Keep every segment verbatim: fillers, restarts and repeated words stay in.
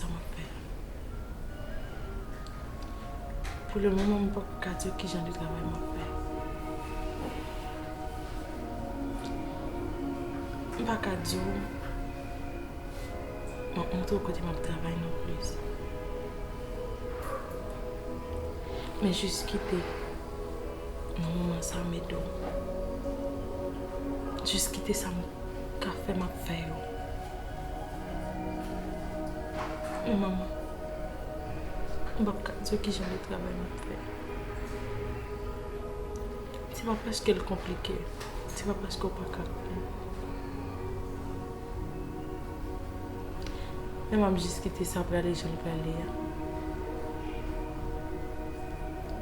M ap fè. Pou le moman, m poko ka di w ki jan de travay m ap fè. M pa ka di w, m ap montre w kote m ap travay non plis. Men jis kite nan moman sa m ede w. Jis kite sa m ka fè, m ap fè yo. Men manman, m p ap ka di w ki jan de travay m ap fè. Se pa paske l konplike, se pa paske w pa ka konprann. Men m ap jis kite sa prale jan l prale a.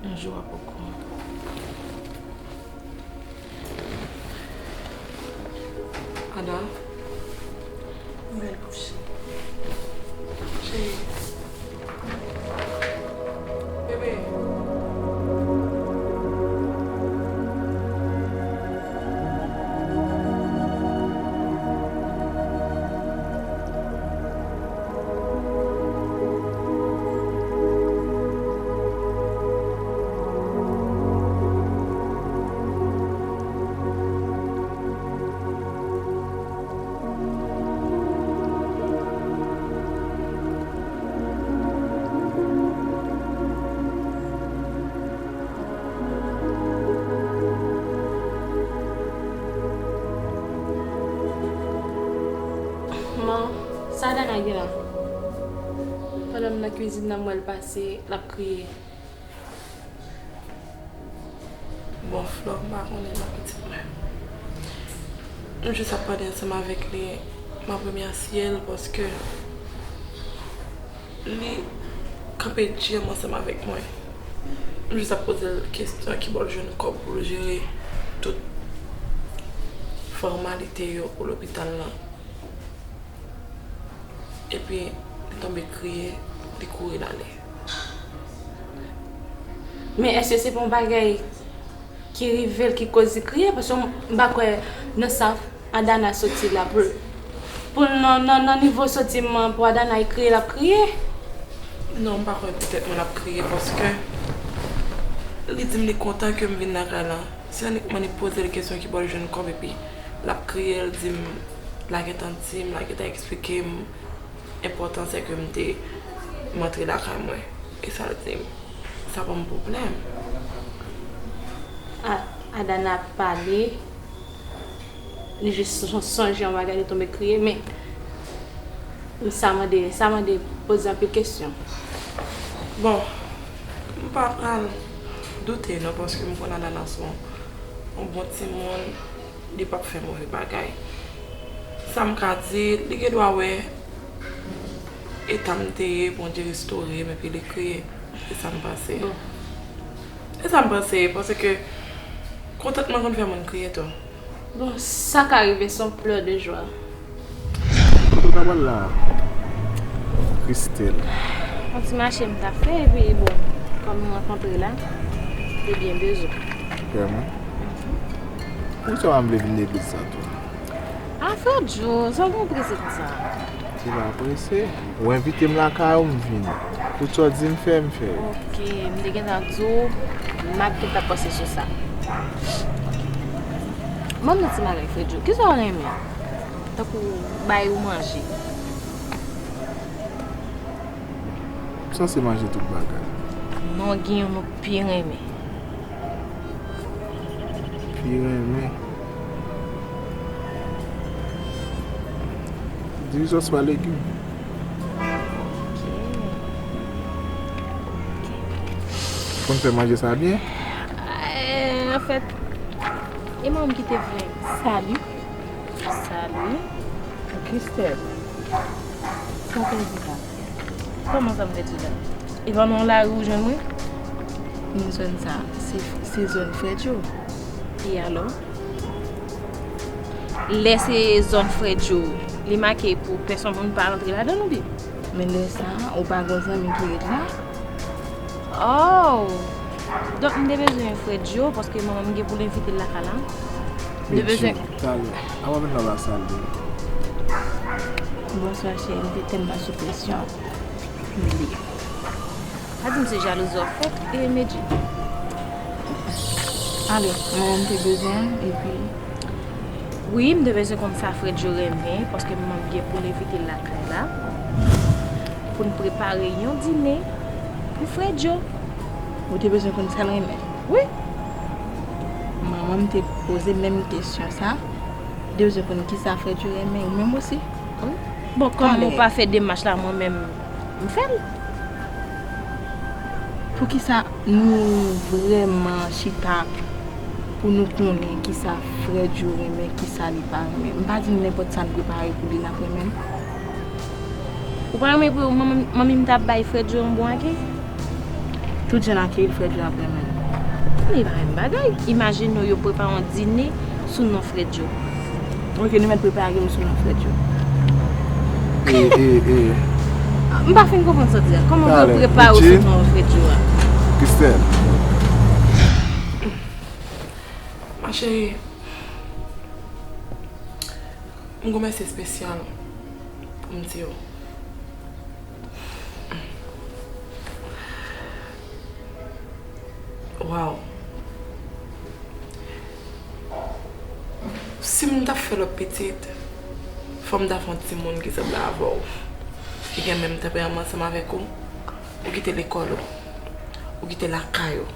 Yon jou w ap okouran. Ana, mwen al kouche. Cheri. Bebe. Man, sa Dana gen la? Pandan m nan kwizin nan, m wè l pase, l ap kriye. Bon, Flò, m pa konnen non, pitit mwen. M jis ap pale ansanm avèk li, m ap remèsye l paske li kanpe djanm ansanm avèk mwen. M jis ap poze l kesyon ki bò l jwenn kòb pou l jere tout fòmalite yo pou lopital lan. Epi, li tonbe kriye, li kouri l ale. Men èske se pa yon bagay ki rive l ki koz li kriye? Paske m pa kwè nan sa Adana soti la pou, pou l nan, nan, nan nivo soti m an pou Adana, li kriye, l ap kriye. Non, m pa kwè petèt mwen l ap kriye paske li di m li kontan ke m vin lakay la. Se inikman li poze l kesyon ki bò l jwenn kòb epi l ap kriye, l di m, l a gentan di m, l a gentan eksplike m enpòtans ke m te, m antre lakay mwen. E sa l di m. Sa ban m pwoblèm. A, Adana ap pale. Li jis son-, sonje yon bagay, li tonbe kriye, men sa mande, sa mande poze anpil kesyon. Bon, m pa pral doute non, paske m konn Adana se yon, yon bon timoun, li p ap fè move bagay. Sa m ka di, li gen dwa wè eta m te ye, Bondye restore m, epi li kriye. E sa m panse. Bon. E sa m panse, paske kontantman konn fè moun kriye tou. Bon, sa ka rive, se yon plè de jwa. Kote w ta pral la, Christelle? Yon ti mache m ta fè, epi bon, kòm nou rankontre la, te byen bezwen. Vrèman? Poukisa w pa vle vin legliz sa tou? A, Fredjo, sa w gen prese konsa? Se pa prese. Ou envite m lakay ou, m vini. Tout sa w di m fè, m fè. Ok, m te gentan di w, m ap gentan panse sou sa. Ok. Ban m yon ti bagay, Fredjo. Kisa w renmen? Tankou bay ou manje. M sanse manje tout bagay. Non, gen youn ou pi renmen. Pi renmen. Diri sòs pa legim. Ok. Ok. Ou konn fè manje sa byen? Eh, anfèt, e manman m ki te vle. Salut. Salut. Christelle. Sa w pèdi la? Kòman sa m pèdi la? E pa nan lari ou jwenn mwen? Men zòn sa, se, se zòn Fredjo. E alò? Lè se zòn Fredjo, li make pou pèsonn moun pa rantre ladan l oubyen? Men lè sa, ou pa gen zanmi ki ret la? Oh! Donk, m te bezwen Fredjo, paske manman m gen pou l envite l lakay la. M te bezwen. Fredjo, talè. Avan vin nan la sal de. Bonswa, cheri. M te tèlman sou presyon. Li. Pa di m se jalouzi w ap fè, e Medji. Ale, mwen menm te bezwen, epi. Wi, m te bezwen konn sa Fredjo renmen, paske m gen pou l envite l lakay la, pou n prepare yon dine pou Fredjo. Ou te bezwen konn sa l renmen? Wi. Manman m te poze menm kesyon sa. Ou te bezwen konn kisa Fredjo renmen, ou menm osi? Wi. Bon, kòm ou pa fè demach la, mwen menm, m fè l. Poukisa nou vrèman chita pou nou konnen kisa Fredjo renmen, kisa li pa renmen? M pa di n nenpòt sa n prepare pou li n ap renmen l. Ou pa renmen pou manmi, manmi m t ap bay Fredjo yon bon akèy? Tout jan akèy Fredjo ap renmen l. Men e pa menm bagay. Imajine w yo prepare yon dine sou non Fredjo. Ok, nou mèt prepare yon sou non Fredjo. E, e, e. M pa fin konprann sa w di a. Kòman w vle prepare w sou non Fredjo a? Christelle. Ma chérie, m gon mèsi espesyal pou m di w. Waw. Si m t ap fè lòt pitit, fò m ta fè yon timoun ki sanble avè w, ki gen menm tanperaman ansanm avèk ou. Ou kite lekòl ou, ou kite lakay ou,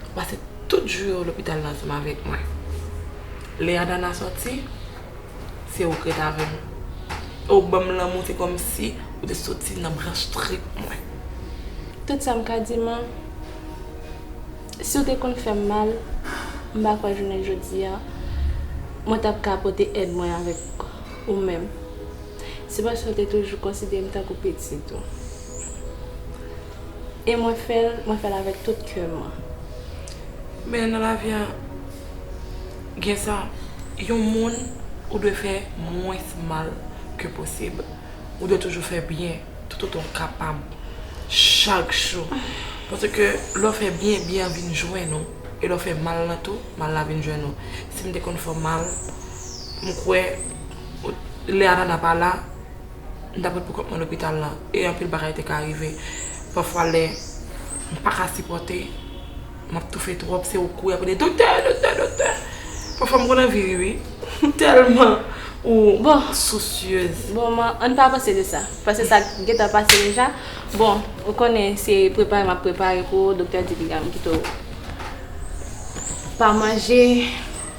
ou pase tout jou yo lopital la ansanm avèk mwen. Lè Adana sòti, se ou k ret avè m. Ou ban m lanmou, se kòmsi ou te soti nan branch trip mwen. Tout sa m ka di, man, si w te konn fè m mal, m pa kwè jounen jodi a, mwen t ap ka pote èd mwen avèk ou menm. Se paske w te toujou konsidere m tankou pitit ou. E mwen fè l, mwen fè l avèk tout kè mwen. Men nan lavi a, gen sa, yon moun, ou dwe fè mwens mal ke posib. Ou dwe toujou fè byen, toutotan w kapab, chak jou. Paske lè w fè byen, byen an vin jwenn ou. E lè w fè mal lan tou, mal la vin jwenn ou. Si m te konn fè w mal, m kwè, lè Adana pa la, m t ap ret pou kont mwen lopital la, e anpil bagay te ka rive. Pafwa lè m pa ka sipòte, m ap toufe twòp, se ou k kouri ap rele, "Doktè, doktè, doktè." Pafwa m konn anvi ri, wi. Tèlman ou sousyez. Bon, man, ann pa panse de sa. Paske sa gentan pase deja. Bon, ou konnen se prepare m ap prepare pou ou, doktè di li m kite w pa manje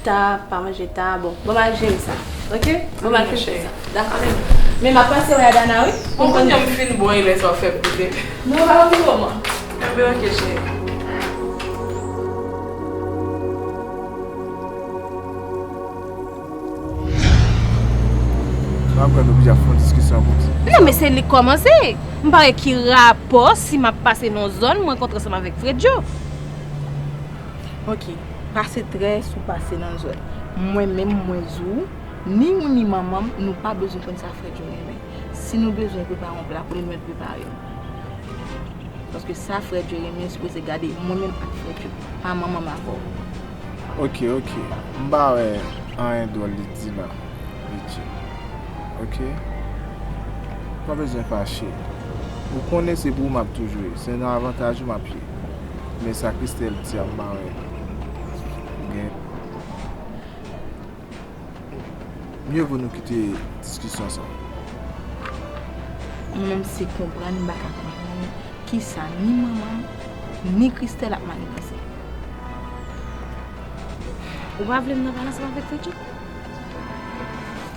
ta, pa manje ta. Bon, bon, m al jere sa. Ok? Bon, m al fè sa. Dakò. Men m ap pase wè Adana, wi. Bon, kounye a m fin bwè, lè sa w fè m koute. Non, pa yon ti moman. Enben, ok, cheri. M ap kwè nou oblije ap fè yon diskisyon kòmsi. Non, men se li k kòmanse. M pa wè ki rapò si m ap pase nan yon zòn, m rankontre ansanm avèk Fredjo. Ok, pase trè sou pase nan zòn. Mwen menm, mwen di w, ni ou ni manman m, nou pa bezwen konn sa Fredjo renmen. Si nou bezwen prepare yon pla pou li, nou mèt prepare l. Paske sa Fredjo renmen, sipoze gade mwen menm ak Fredjo, pa manman m avè w. Ok, ok. M pa wè anyen dwòl li di la, Medji. Ok? Pa bezwen fache. Ou konnen se pou ou m ap toujou ye. Se nan avantaj ou m ap ye. Men sa Christelle di a, m pa wè gen. Mye vo nou kite diskisyon sa. Mwen menm se konprann, m pa ka konprann kisa ni manman m, ni Christelle ap maniganse. Ou pa vle m nan pale ansanm avèk Fredjo?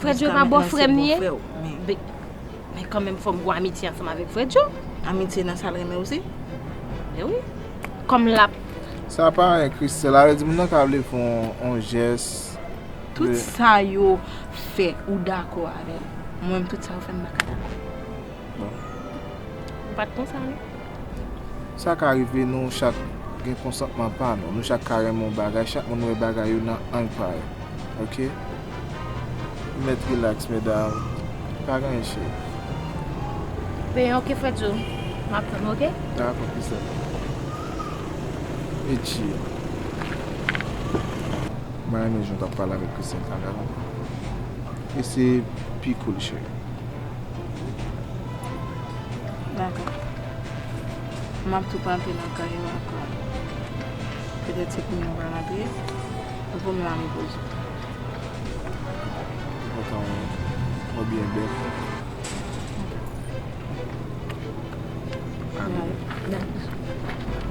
Fredjo pa bòfrè m li ye? Men kanmenm, fò m gon amitye ansanm avèk Fredjo. Amitye nan sa l renmen osi? Men wi. Kòm l ap. Sa pa anyen, Christelle. Sa vle di moun nan ka vle fè yon, yon jès. Tout sa yo fè, ou dakò avè l. Mwen menm, tout sa yo fè, m pa ka dakò. Bon. Ou pa t konsa, non? Sa ka rive, nou chak gen konsantman pa nou. Nou chak ka renmen yon bagay, chak moun wè bagay yo nan ang pa yo. Ok? Mèt rilaks, medam. Pa gen anyen, cheri. Ben, ok, Fredjo. M ap tann ou, ok? Dakò, Christelle. Medji. Mwen renmen jan w t ap pale avèk Christelle talè a. E se pi cool, cheri. Dakò. M ap tou pa antre nan kay yo ankò. Petèt se kounye a w pral antre. Ou pwomennen m ap repoze. Kontan ou byen bèl. Dakò.